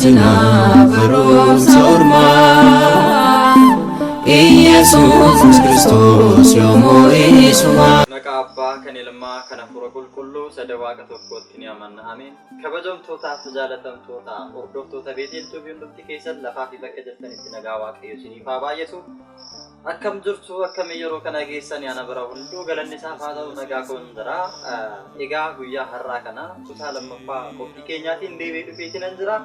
Latinaa barumsa ormaa Iyesuus Kiristoos yoomuu isumaa. Maqaa Abbaa, kan Ilmaa, kan Hafuura Qulqulluu, sada Waaqa tokkootti ni amanna. Ameen. Kabajamtootaa fi jaalatamtoota hordoftoota Beetel Tube hundumti keessan lafaa fi bakka jirtanitti nagaa Waaqayyo isiniif haa baay'atu. Akkam jirtu, akkamii yeroo kana geessan? Ana bira hunduu galanni isaaf haa ta'u, nagaa koon jira. Egaa guyyaa har'aa kana kutaa lammaffaa qophii keenyaatiin deebi'ee dhufeetiin nan jira.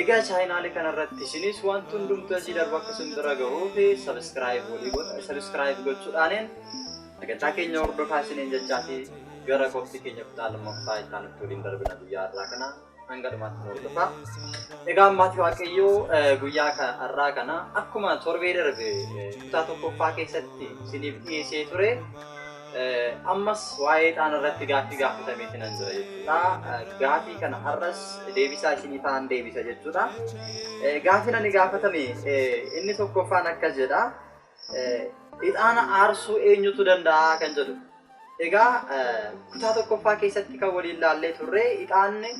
Egaa chaayinaalee kanarratti isinis wanti hundumtuu asii darbu akka isin bira gahuuf subscribe walii godha, subscribe gochuudhaaniin sagantaa keenya hordofaa isiniin jechaafi gara qophii keenya kutaa lammaffaa itti aanutti waliin darbina. Guyyaa har'aa kana hanga dhumaatti nu hordofaa. Egaa maatii Waaqayyoo, guyyaa har'aa kana akkuma torbee darbe kutaa tokkoffaa keessatti isiniif dhiyeessee ture, ammas waa'ee ixaana irratti gaaffii gaafatameeti nan jira jechuudha. Gaaffii kana har'as deebisaa isiniif haan deebisa jechuudha. Gaaffiin ani gaafatame inni tokkoffaan akkas jedha. Ixaana aarsuu eenyutu danda'a kan jedhu. Egaa kutaa tokkoffaa keessatti kan waliin laallee turre, ixaanni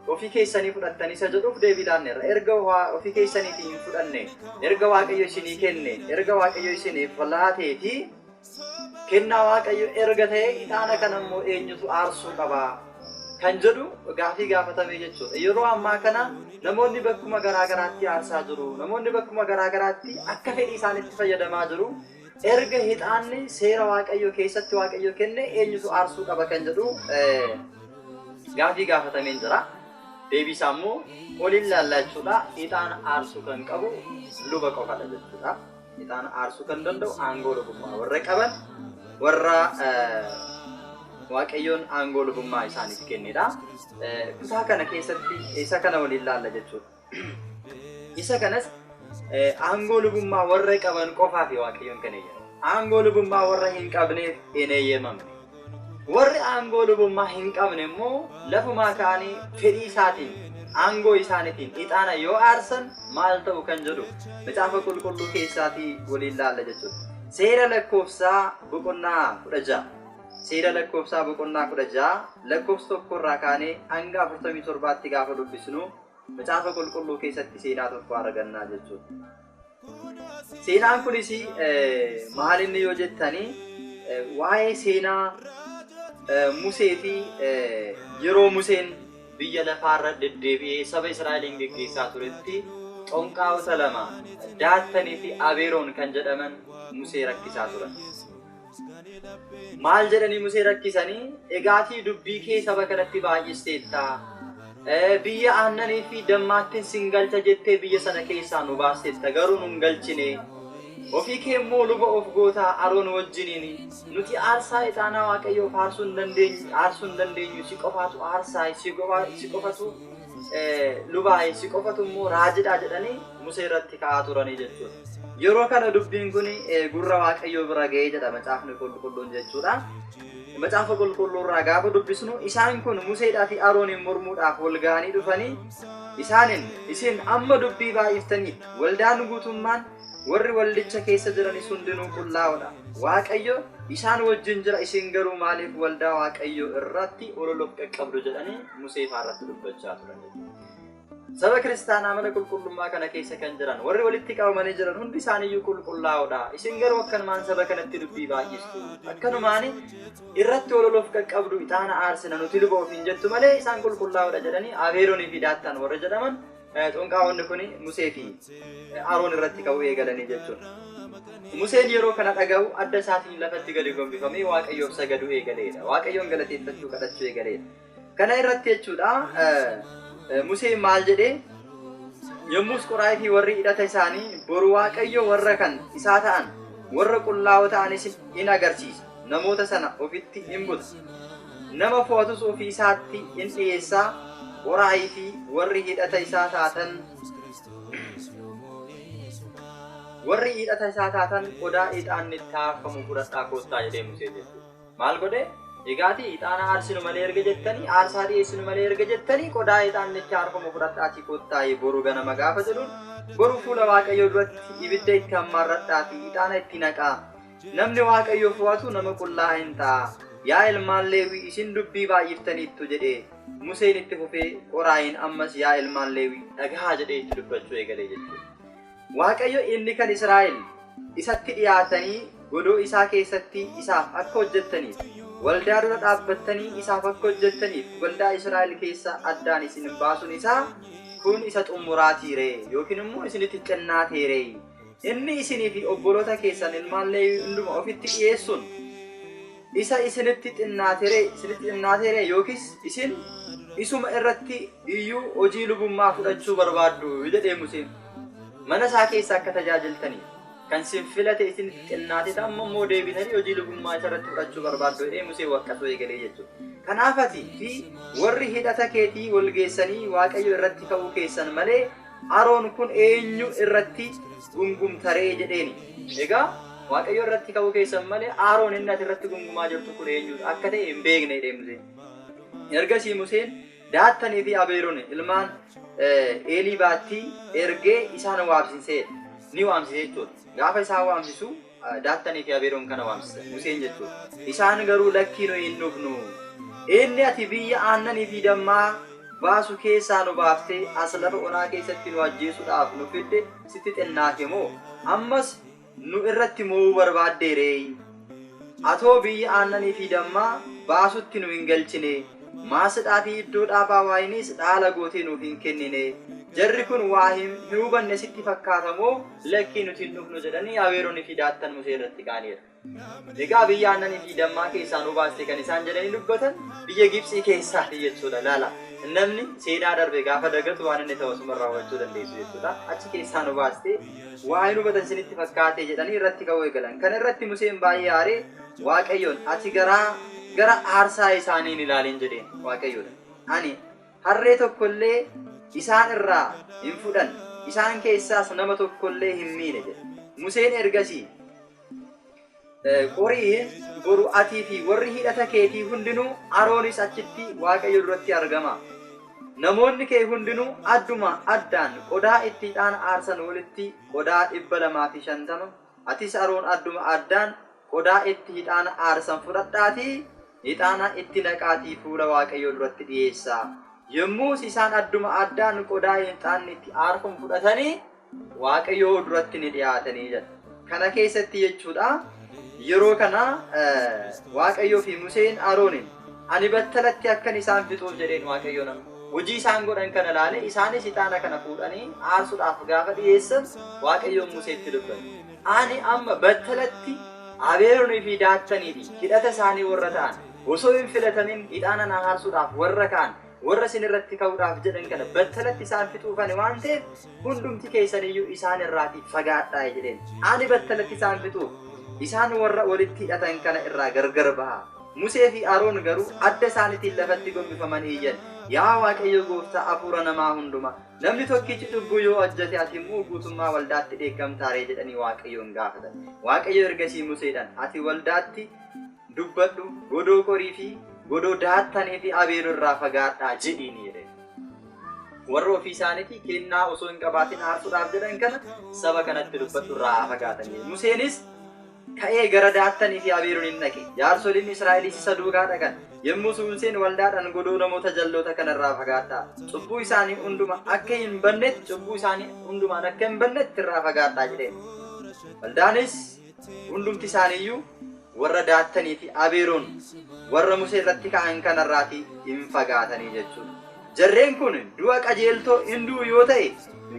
ofii keessanii fudhattanii isa jedhuuf deebii laanneerra. Erga ofii keessaniitii hin fudhanne, erga Waaqayyo isinii kenne, erga Waaqayyo isiniif laateetii, kennaa Waaqayyo erga ta'e, ixaana kana immoo eenyutu aarsuu qaba kan jedhu gaafii gaafatame jechuudha. Yeroo ammaa kana namoonni bakkuma garaa garaatti aarsaa jiru. Namoonni bakkuma garaa garaatti akka fedhii isaaniitti fayyadamaa jiru. Erga ixaanni seera Waaqayyo keessatti Waaqayyo kenne, eenyutu aarsuu qaba kan jedhu gaafii gaafatameen jira. Deebii isaa immoo waliin laallaa jechuudha. Ixaana aarsuu kan qabu luba qofadha jechuudha. Ixaana aarsuu kan danda'u aangoo lubummaa warra qaban, warra Waaqayyoon aangoo lubummaa isaaniif kennedha. Kutaa kana keessatti isa kana waliin laalla jechuudha. Isa kanas aangoo lubummaa warra qaban qofaaf Waaqayyoon kan eeyyame. Aangoo lubummaa warra hin qabneef hin eeyyamamne. Warri aangoo lubummaa hin qabne immoo lafumaa ka'anii fedhii isaatiin, aangoo isaaniitiin ixaana yoo aarsan maal ta'u kan jedhu Macaafa Qulqulluu keessaatii waliin laalla jechuudha. Seera Lakkoofsaa boqonnaa 16. Seera Lakkoofsaa boqonnaa 16 lakkoofsa 1rraa kaanee hanga 47tti gaafa dubbisnu, Macaafa Qulqulluu keessatti seenaa tokko argannaa jechuudha. Seenaan kunis maal inni yoo jettanii, waa'ee seenaa Musee fi yeroo Museen biyya lafaarra deddeebi'ee saba Israa'eliin geggeessaa turetti, xonqaa'ota lama, Daattanii fi Abeeroon kan jedhaman, Musee rakkisaa turan. Maal jedhanii Musee rakkisanii? "Egaatii dubbii kee saba kanatti baay'isteetta. Biyya aannanii fi dammaattiin sin galcha jettee biyya sana keessaa nu baasteetta, garuu nun galchine. Ofii kee immoo luba of gootaa Aroon wajjiniin. Nuti aarsaa ixaanaa Waaqayyoof aarsuu hin dandeenyu, aarsuu hin dandeenyu, si qofaatu aarsaa, si qofatu lubaa, si qofatu immoo raajidha" jedhanii Musee irratti ka'aa turanii jechuudha. Yeroo kana dubbiin kun gurra Waaqayyoo bira ga'ee jedha Macaafni Qulqulluun jechuudha. Macaafa Qulqulluu irraa gaafa dubbisnu, isaan kun Museedhaa fi Arooniin mormuudhaaf wal ga'anii dhufanii isaaniin, "Isin amma dubbii baay'iftaniitu. Waldaan guutummaan, warri waldicha keessa jiranis hundinuu qullaa'oodha. Waaqayyo isaan wajjin jira, isin garuu maaliif waldaa Waaqayyoo irratti ololuuf qaqqabdu?" jedhanii Musee fa'aa irratti dubbachaa turan jechuudha. Saba kiristaanaa mana qulqullummaa kana keessa kan jiran, warri walitti qabamanii jiran hundi isaaniiyyuu qulqullaa'oodha. Isin garuu akkanumaan saba kanatti dubbii baay'istu. Akkanumaan irratti ololuuf qaqqabdu, ixaana aarsina, nuti luba ofiin jettu malee isaan qulqullaa'oodha jedhanii Abeeroonii fi Daattaan warra jedhaman xonqaa'onni kun Musee fi Aroon irratti ka'uu eegalanii jechuudha. Museen yeroo kana dhaga'u adda isaatiin lafatti gadi gombifamee Waaqayyoof sagaduu eegaleedha. Waaqayyoon galateeffachuu, kadhachuu eegaleedha. Kana irratti jechuudha Museen maal jedhee? Yommus Qoraayii fi warri hidhata isaanii, "Boru Waaqayyo warra kan isaa ta'an, warra qullaa'oo ta'anis in agarsiisa. Namoota sana ofitti in buta. Nama fo'atus ofii isaatti in dhiyeessa. Qoraayii fi warri hidhata isaa taatan, warri hidhata isaa taatan qodaa ixaanni itti aarfamu fudhadhaa koottaa" jedhee Musee jechuudha. Maal godhe? "Egaatii ixaana aarsinu malee erga jettanii, aarsaa dhiyeessinu malee erga jettanii, qodaa ixaanni itti aarfamu fudhadhaatii koottaayi boru ganama" gaafa jedhuun, "Boru fuula Waaqayyoo duratti ibidda itti hammaarradhaatii ixaana itti naqaa. Namni Waaqayyo fo'atu nama qullaa hin ta'a. Yaa ilmaan Leewii, isin dubbii baay'iftaniittu jedhee Museen itti fufee Qoraayin ammas yaa ilmaan Leewii dhagahaa jedhee itti dubbachuu eegalee jechuudha. Waaqayyo inni kan Israa'el isatti dhiyaatanii godoo isaa keessatti isaaf akka hojjettaniif, waldaa dura dhaabbattanii isaaf akka hojjettaniif waldaa Israa'el keessa addaan isin baasuun isaa kun isa xumuraatiiree yookiin immoo isinitti xinnaateeree. Inni isinii fi obboloota keessan ilmaan Leewii hunduma ofitti dhiyeessuun isa isinitti xinnaateeree yookiis isin isuma irratti iyyuu hojii lubummaa fudhachuu barbaaddu jedhee Museen. Mana isaa keessa akka tajaajiltaniif kan sin filate isinitti xinnaate amma immoo deebitanii hojii lubummaa isa irratti fudhachuu barbaaddu jedhee Museen waqqasoo eegalee jechuudha. Kanaaf ati fi warri hidhata keetii wal geessanii Waaqayyo irratti ka'uu keessan malee Aroon kun eenyu irratti gungumtaree jedheeni. Egaa Waaqayyo irratti ka'uu keessan malee Aroon inni ati irratti gungumaa jirtu kun eenyudha akka ta'e hin beekne jedhee Museen. Ergasii Museen Daattanii fi Abeeroon ilmaan Eeliibaatti ergee isaan waamsisee ni waamsise jechuudha. Gaafa isaan waamsisu Daattanii fi Abeeroon kana waamsise Museen jechuudha. Isaan garuu lakkii nuyi hin dhufnu. Inni ati biyya aannanii fi dammaa baasu keessaa nu baaftee as lafa onaa keessatti nu ajjeesuudhaaf nu fidde sitti xinnaate moo? Ammas nu irratti mo'uu barbaaddeeree? Atoo biyya aannanii fi dammaa baasutti nu hin galchine, maasidhaa fi iddoo dhaabaa waayiniis dhaala gootee nuuf hin kennine. Jarri kun waa hin hubanne sitti fakkaata moo? Lakkii nuti hin dhufnu jedhanii Abeeroonii fi Daattan Musee irratti ka'aniiru. Egaa biyya aannanii fi dammaa keessaa nu baaste kan isaan jedhanii dubbatan biyya Gibxii keessaati jechuudha. Laala, namni seenaa darbe gaafa dagatu waan inni ta'u osuma raawwachuu dandeessu jechuudha. Achi keessaa nu baaste waa hin hubatan isinitti fakkaate jedhanii irratti ka'uu eegalan. Kana irratti Museen baay'ee aaree Waaqayyoon, ati gara aarsaa isaanii hin ilaalin jedheen Waaqayyoodha. Ani harree tokkollee isaan irraa hin fudhanne, isaan keessaas nama tokkollee hin miine jedhe. Museen ergasii Qoriin, boru atii fi warri hidhata keetii hundinuu Aroonis achitti Waaqayyo duratti argama. Namoonni kee hundinuu adduma addaan qodaa itti ixaana aarsan walitti qodaa 250, atis Aroon adduma addaan qodaa itti ixaana aarsan fudhadhaatii ixaana itti naqaatii fuula Waaqayyoo duratti dhi'eessaa. Yommus isaan adduma addaan qodaa ixaanni itti aarfamu fudhatanii Waaqayyoo duratti ni dhi'aatanii jedha. Kana keessatti jechuudha yeroo kana Waaqayyoo fi Museen Arooniin ani battalatti akkan isaan fixuuf jedheen Waaqayyo nama. Hojii isaan godhan kana ilaale isaanis ixaana kana fuudhanii aarsuudhaaf gaafa dhiyeessan Waaqayyoon Museetti dubbate. Ani amma battalatti Abeeronii fi Daattanii fi hidhata isaanii warra ta'an osoo hin filatamin ixaana na aarsuudhaaf warra ka'an warra isin irratti ka'uudhaaf jedhan kana battalatti isaan fixuufani waan ta'eef hundumti keessaniyyuu isaan irraatii fagaadhaa jedheen. Ani battalatti isaan fixuuf isaan warra walitti hidhatan kana irraa gargar baha. Musee fi Aroon garuu adda isaaniitiin lafatti gombifamanii iyyan. Yaa Waaqayyo gooftaa hafuura namaa hundumaa, namni tokkichi cubbuu yoo hojjete ati immoo guutummaa waldaatti dheekkamtaaree jedhanii Waaqayyoon gaafatan. Waaqayyo ergasii Museedhaan, ati waldaatti dubbadhu, godoo Qorii fi godoo Daattanii fi Abeeroo irraa fagaadhaa jedhiini jedhe. Warra ofii isaaniitii kennaa osoo hin qabaatin aarsuudhaaf jedhan kana saba kanatti dubbadhu irraa haa fagaatanii. Museenis ka'ee gara Daattanii fi Abeeroon hin dhaqe. Jaarsoliin Israa'elis isa duukaa dhaqan. Yommus Museen waldaadhaan godoo namoota jalloota kanarraa fagaadhaa. Cubbuu isaanii hunduma akka hin bannetti cubbuu isaanii hundumaan akka hin bannetti irraa fagaadhaa jedheen. Waldaanis hundumti isaaniiyyuu warra Daattanii fi Abeeroon warra Musee irratti ka'an kanarraatii hin fagaatanii jechuudha. Jarreen kun du'a qajeeltoo hin du'u yoo ta'e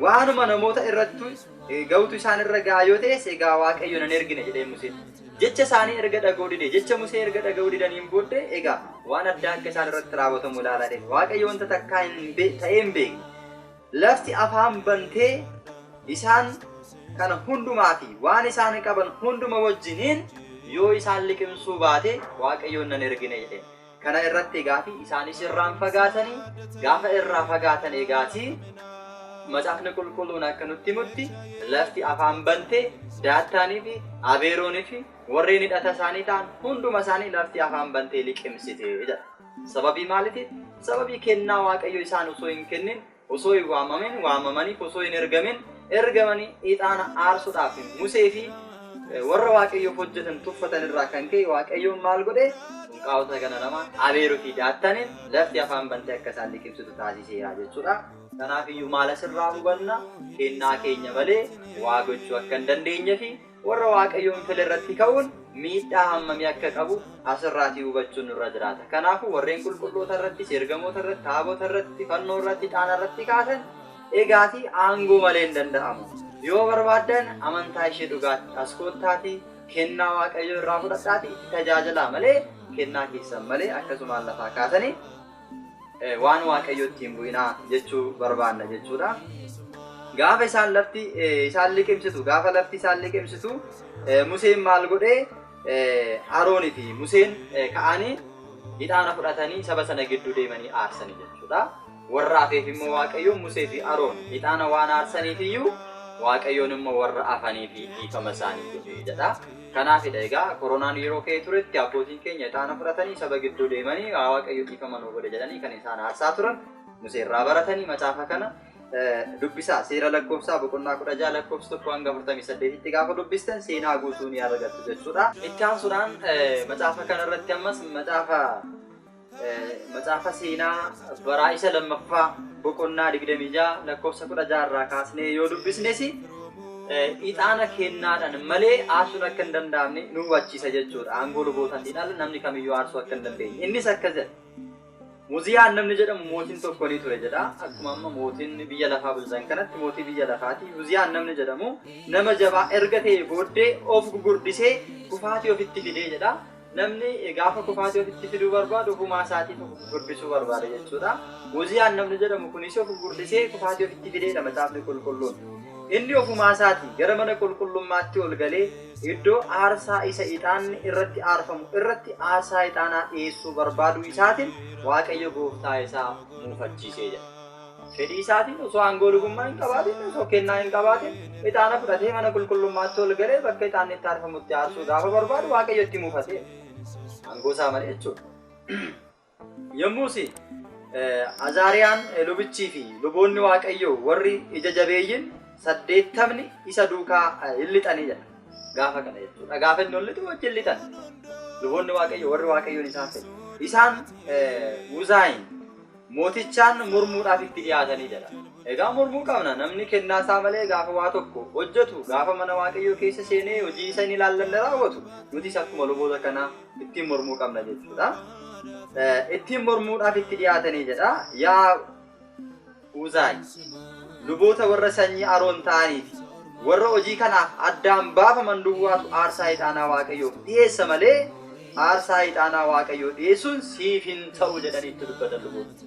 waanuma namoota irratti ga'utu isaan irra ga'a yoo ta'es egaa Waaqayyo nan ergine jedhee Museen. Jecha isaanii erga dhaga'uu dide, jecha Musee erga dhaga'uu didaniin booddee egaa waan addaa akka isaan irratti raawwatamu ilaalaa deeme. Waaqayyo wanta takkaa hin ta'ee hin beekne. Lafti afaan bantee isaan kana hundumaa fi waan isaan qaban hunduma wajjiniin yoo isaan liqimsuu baate Waaqayyoon nan ergine jedheen. Kana irratti egaa fi isaanis irraan fagaatanii gaafa irraa fagaatan egaati macaafni qulqulluun akka nutti himutti lafti afaan bantee Daattaanii fi Abeeroonii fi warreen hidhata isaanii ta'an hunduma isaanii lafti afaan bantee liqimsite jedha. Sababii maaliitiif? Sababii kennaa Waaqayyo isaan osoo hin kennin, osoo hin waamamin, waamamaniif osoo hin ergamin, ergamanii ixaana aarsuudhaaf Musee fi warra Waaqayyoof hojjetan tuffatan irraa kan ka'e Waaqayyoon maal godhe? Dunqaawota kana lama Abeeroo fi Daattaniin lafti afaan bantee akka isaan liqimsitu taasiseera jechuudha. Kanaafiyyuu maal asirraa hubanna? Kennaa keenya malee waa gochuu akka hin dandeenye fi warra Waaqayyoon file irratti ka'uun miidhaa hammamii akka qabu asirraatii hubachuun nurra jiraata. Kanaafuu warreen qulqulloota irrattis, ergamoota irratti, taabota irratti, fannoo irratti, ixaana irratti kaasan egaatii aangoo malee hin danda'amu. Yoo barbaaddan amantaa ishee dhugaatti as koottaatii kennaa Waaqayyoo irraa fudhadhaatii itti tajaajilaa malee kennaa keessan malee akkasumaan lafaa kaasanii waan Waaqayyoo ittiin bu'inaa jechuu barbaanna jechuudha. Gaafa isaan lafti isaan liqimsitu, gaafa lafti isaan liqimsitu Museen maal godhee? Aroonii fi Museen ka'anii ixaana fudhatanii saba sana gidduu deemanii aarsanii jechuudha. Warra hafeef immoo Waaqayyoon Musee fi Aroon ixaana waan aarsaniif iyyuu Waaqayyoon immoo warra hafanii fi dhiifama isaanii godhe jedha. Kanaafidha egaa koronaan yeroo ka'ee turetti abbootiin keenya ixaana fudhatanii saba gidduu deemanii Waaqayyo dhiifama nuu godhe jedhanii kan isaan aarsaa turan. Musee irraa baratanii macaafa kana dubbisaa. Seera lakkoofsaa boqonnaa 16 lakkoofsa 1 hanga 48tti gaafa dubbistan seenaa guutuu ni argattu jechuudha. Itti aansuudhaan macaafa kanarratti ammas macaafa seenaa baraa isa lammaffaa boqonnaa 26 lakkoofsa 16 irraa kaasnee yoo dubbisnes ixaana kennaadhaan malee aarsuun akka hin danda'amne nu hubachiisa jechuudha. Aangoo lubootaatiin ala namni kamiyyuu aarsuu akka hin dandeenye. Innis akkas jedha. Uziyaan namni jedhamu mootiin tokko ni ture jedha. Akkuma amma mootiin biyya lafaa bulchan kanatti mootii biyya lafaati. Uziyaan namni jedhamu nama jabaa erga ta'e booddee of gugurdisee kufaatii ofitti fidee jedha. Namni gaafa kufaatii ofitti fiduu barbaadu ofumaa isaatiif of gugurdisuu barbaada jechuudha. Uziyaan namni jedhamu kunis of gugurdisee kufaatii ofitti fideedha macaafni qulqulluun. Inni ofumaa isaatii gara mana qulqullummaatti ol galee iddoo aarsaa isa ixaanni irratti aarfamu irratti aarsaa ixaanaa dhiyeessuu barbaaduu isaatiin Waaqayyo gooftaa isaa muufachiisee jedha. Fedhii isaatiin osoo aangoo lubummaa hin qabaatin, osoo kennaa hin qabaatin ixaana fudhatee mana qulqullummaatti ol galee bakka ixaanni itti aarfamutti aarsuu gaafa barbaadu Waaqayyo itti muufatee aangoo isaa malee jechuudha. Yommus Azaariyaan lubichii fi luboonni Waaqayyoo warri ija jabeeyyiin 80 isa duukaa hin lixanii jedha. Gaafa kana jechuudha. Gaafa inni ol lixu wajjin lixan. Luboonni Waaqayyoo warri Waaqayyoon isaan fedhe. Isaan Uzaayin mootichaan mormuudhaaf itti dhiyaatanii jedha. Egaa mormuu qabna. Namni kennaa isaa malee gaafa waa tokko hojjetu, gaafa mana Waaqayyoo keessa seenee hojii isa hin ilaallanne raawwatu, nutis akkuma luboota kanaa ittiin mormuu qabna jechuudha. Ittiin mormuudhaaf itti dhiyaatanii jedha. Yaa Uzaay, luboota warra sanyii Aroon ta'aniiti. Warra hojii kanaaf addaan baafaman duwwaatu aarsaa ixaanaa Waaqayyoof dhi'eessa malee aarsaa ixaanaa Waaqayyoo dhi'eessuun siif hin ta'u jedhanii itti dubbatan luboota.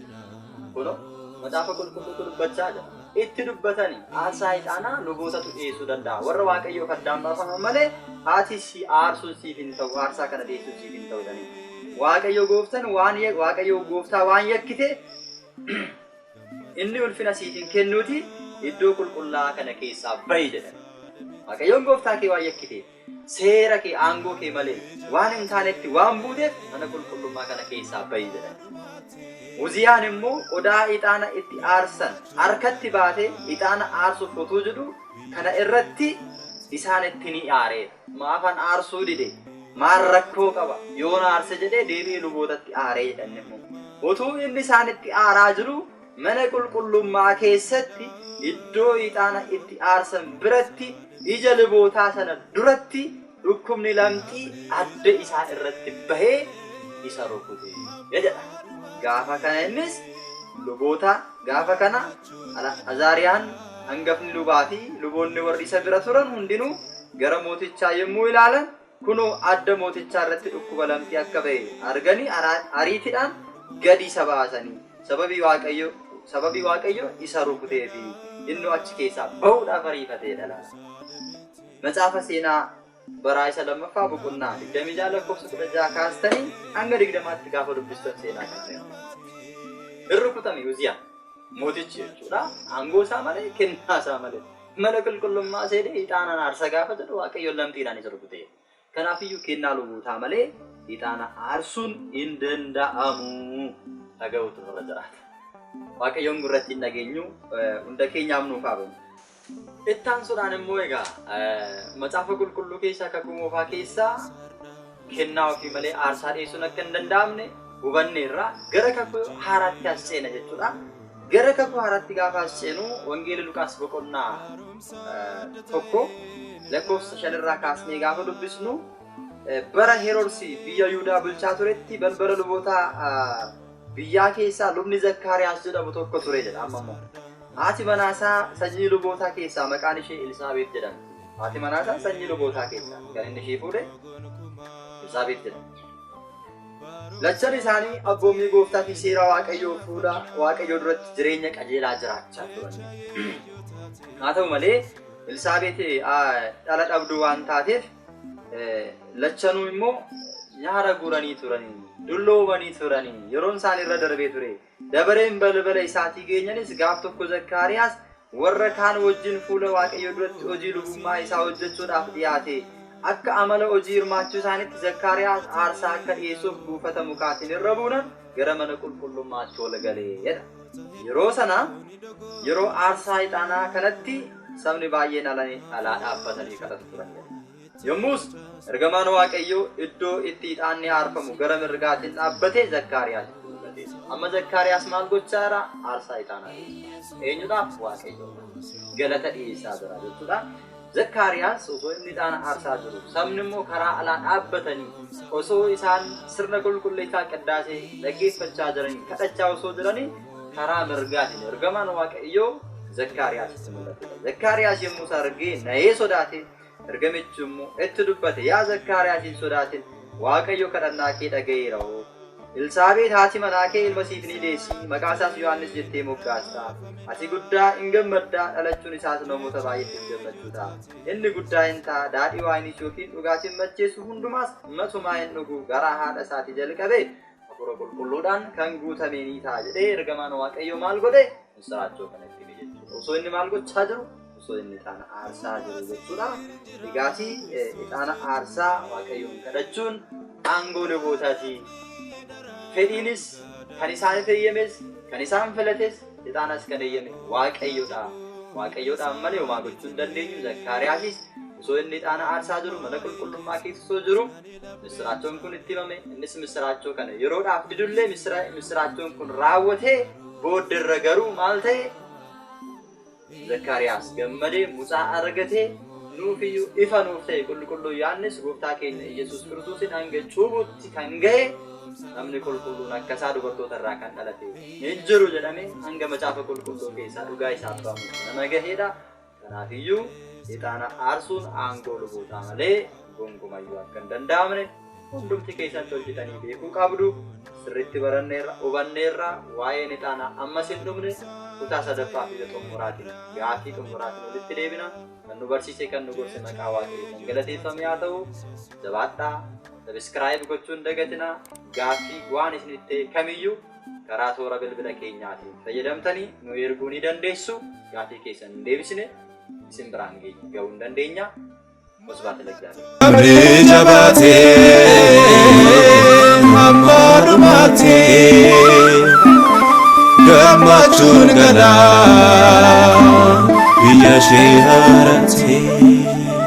Kunoo macaafa qulqulluutu dubbachaa jira. Itti dubbatanii aarsaa ixaanaa lubootatu dhi'eessuu danda'a. Warra Waaqayyoof addaan baafaman malee haati si aarsuun siif hin ta'u, aarsaa kana dhi'eessuun siif hin ta'u jedhanii. Waaqayyo gooftan waan Waaqayyo gooftaa waan yakkite inni ulfina siif hin kennuuti iddoo qulqullaa'aa kana keessaa ba'i jedhan. Waaqayyoon gooftaa kee waan yakkiteef, seera kee aangoo kee malee waan hin taanetti waan buuteef mana qulqullummaa kana keessaa ba'i jedhan. Uziyaan immoo qodaa ixaana itti aarsan harkatti baatee ixaana aarsuuf utuu jedhu kana irratti isaanitti ni aareera. Maafan aarsuu dide? Maal rakkoo qaba? Yoon aarse jedhee deebi'ee lubootatti aaree jedhan immoo. Utuu inni isaanitti aaraa jiru mana qulqullummaa keessatti iddoo ixaana itti aarsan biratti ija lubootaa sana duratti dhukkubni lamxii adda isaa irratti bahee isa rukute jedha. Gaafa kana innis luboota gaafa kana Azaariyaan hangafni lubaa fi luboonni warri isa bira turan hundinuu gara mootichaa yommuu ilaalan kunoo adda mootichaa irratti dhukkuba lamxii akka ba'e arganii ariitiidhaan gadi isa baasanii sababii Waaqayyo isa rukutee fi innoo achi keessaa ba'uudhaaf ariifateedha laala. Macaafa seenaa baraa isa lammaffaa boqonnaa 26 lakkoofsa 16 kaastanii hanga 20tti gaafa dubbistan seenaa kana ta'e. Hin rukutame Uziyaan mootichi jechuudha. Aangoo isaa malee kennaa isaa malee mana qulqullummaa seenee ixaanaan aarsa gaafa jedhu Waaqayyo lamxiidhaan isa rukute. Kanaafiyyuu kennaa lubootaa malee ixaana aarsuun hin danda'amu. Dhaga'uutu nurra jiraata. Waaqayyoon gurratti hin dhageenyu hunda keenyaaf nuuf haa banu. Itti aansuudhaan immoo egaa macaafa qulqulluu keessaa kakuu moofaa keessaa kennaa ofii malee aarsaa dhiyeessuun akka hin danda'amne hubanneerra gara kakuu haaraatti as ceena jechuudha. Gara kakuu haaraatti gaafa as ceenu Wangeela Luqaas boqonnaa 1 lakkoofsa 5 irraa kaasnee gaafa dubbisnu bara Heroodsi biyya Yihudaa bulchaa turetti balbala luboota biyyaa keessaa lubni Zakkaariyaas jedhamu tokko ture jedha amma immoo. Haati manaasaa sanyii lubootaa keessaa maqaan ishee Elsaabeet jedhamti. Haati manaasaa sanyii lubootaa keessaa kan inni ishee fuudhe Elsaabeet jedhamti. Lachan isaanii abboommii gooftaa fi seera Waaqayyoo fuula Waaqayyoo duratti jireenya qajeelaa jiraachaa turan. Haa ta'u malee Elsaabeet dhala dhabduu waan taateef lachanuu immoo nyaara guuranii turanii, dulloomanii turanii, yeroon isaan irra darbee ture. Dabareen balbala isaatii geenyanis gaaf tokko Zakkaariyaas warra kaan wajjin fuula Waaqayyoo duratti hojii lubummaa isaa hojjechuudhaaf dhiyaate. Akka amala hojii hirmaachuu isaaniitti Zakkaariyaas aarsaa akka dhiyeessuuf buufata mukaatiin irra buunan gara mana qulqullummaatti ol galee jedha. Yeroo sana yeroo aarsaa ixaanaa kanatti sabni baay'een alaa dhaabbatanii kadhatu turan jedha. Yommus ergamaan Waaqayyoo iddoo itti ixaanni aarfamu gara mirgaatiin dhaabbatee Zakkaariyaasitti mul'ate. Amma Zakkaariyaas maal gochaa jira? Aarsaa ixaanaa dhiyeessaa. Eenyudhaaf? Waaqayyoof. Galata dhiyeessaa jira jechuudha. Zakkaariyaas osoo inni ixaana aarsaa jiru, sabni immoo karaa alaa dhaabbatanii osoo isaan sirna qulqulleessaa qiddaasee dhaggeeffachaa jiranii kadhachaa osoo jiranii karaa mirgaatiin ergamaan Waaqayyoo Zakkaariyaasitti mul'ate. Zakkaariyaas yommuu isa argee na'ee sodaate. Ergamichi immoo itti dubbate, Yaa Zakkaariyaas hin sodaatin, Waaqayyo kadhannaa kee dhaga'eera'oo. Elsaabeet haati manaa kee ilma siif ni deessi, maqaa isaas Yohaannis jettee moggaasta. Ati guddaa in gammadda, dhalachuun isaas namoota baay'eetiif gammachuu ta'a. Inni guddaa in ta'a, daadhii waayiniis yookiin dhugaatiin macheessu hundumaas matumaa hin dhugu, garaa haadha isaatii jalqabee hafuura qulqulluudhaan kan guutame ni ta'a jedhee ergamaan Waaqayyoo maal godhe? Misiraachoo kana itti hime jechuudha. Osoo inni maal gochaa jiru? Osoo inni ixaana aarsaa jiru jechuudha. Egaati ixaana aarsaa Waaqayyoon kadhachuun aangoo lubootaati. Fedhiinis kan isaaniif eeyyames, kan isaan filates, ixaanas kan eeyyame Waaqayyodha. Waaqayyodhaan malee homaa gochuu hin dandeenyu. Zakkaariyaasis osoo inni ixaana aarsaa jiru mana qulqullummaa keessa osoo jiru misiraachoon kun itti himame. Innis misiraachoo kana yeroodhaaf didullee misiraachoon kun raawwatee boodderra garuu maal ta'e? Zakkaariyaas gammadee mucaa argatee nuufiyyuu ifa nuuf ta'e qulqulluu Yohaannis gooftaa keenya Iyyasuus Kiristoosiin hanga cuubuutti kan ga'e namni qulqulluun akkasaa dubartoota irraa kan dhalate hin jiru jedhamee hanga macaafa qulqulluu keessaa dhugaa isaaf ba'amutti nama gaheedha. Kanaafiyyuu ixaana aarsuun aangoo lubootaa malee gonkumayyuu akka hin danda'amne hundumti keessan tolchitanii beekuu qabdu. Sirriitti baranneerra, hubanneerra. Waa'een ixaanaa ammas hin dhumne. Kutaa sadaffaa fi isa xumuraatiin gaafii xumuraatiin walitti deebina. Kan nu barsiise kan nu gorse maqaa Waaqayyoo kan galateeffame haa ta'u. Jabaadhaa. Subscribe gochuu hin dagatinaa. Gaaffii waan isinitti ta'e kamiyyuu karaa toora bilbila keenyaatiin fayyadamtanii nu erguu ni dandeessu. Gaaffii keessan hin deebisne isin biraan ga'uu hin dandeenya. Wasbaata laggaafii. Namni jabaatee hamma dhumaatti gammachuun galaa biyya ishee haaratti.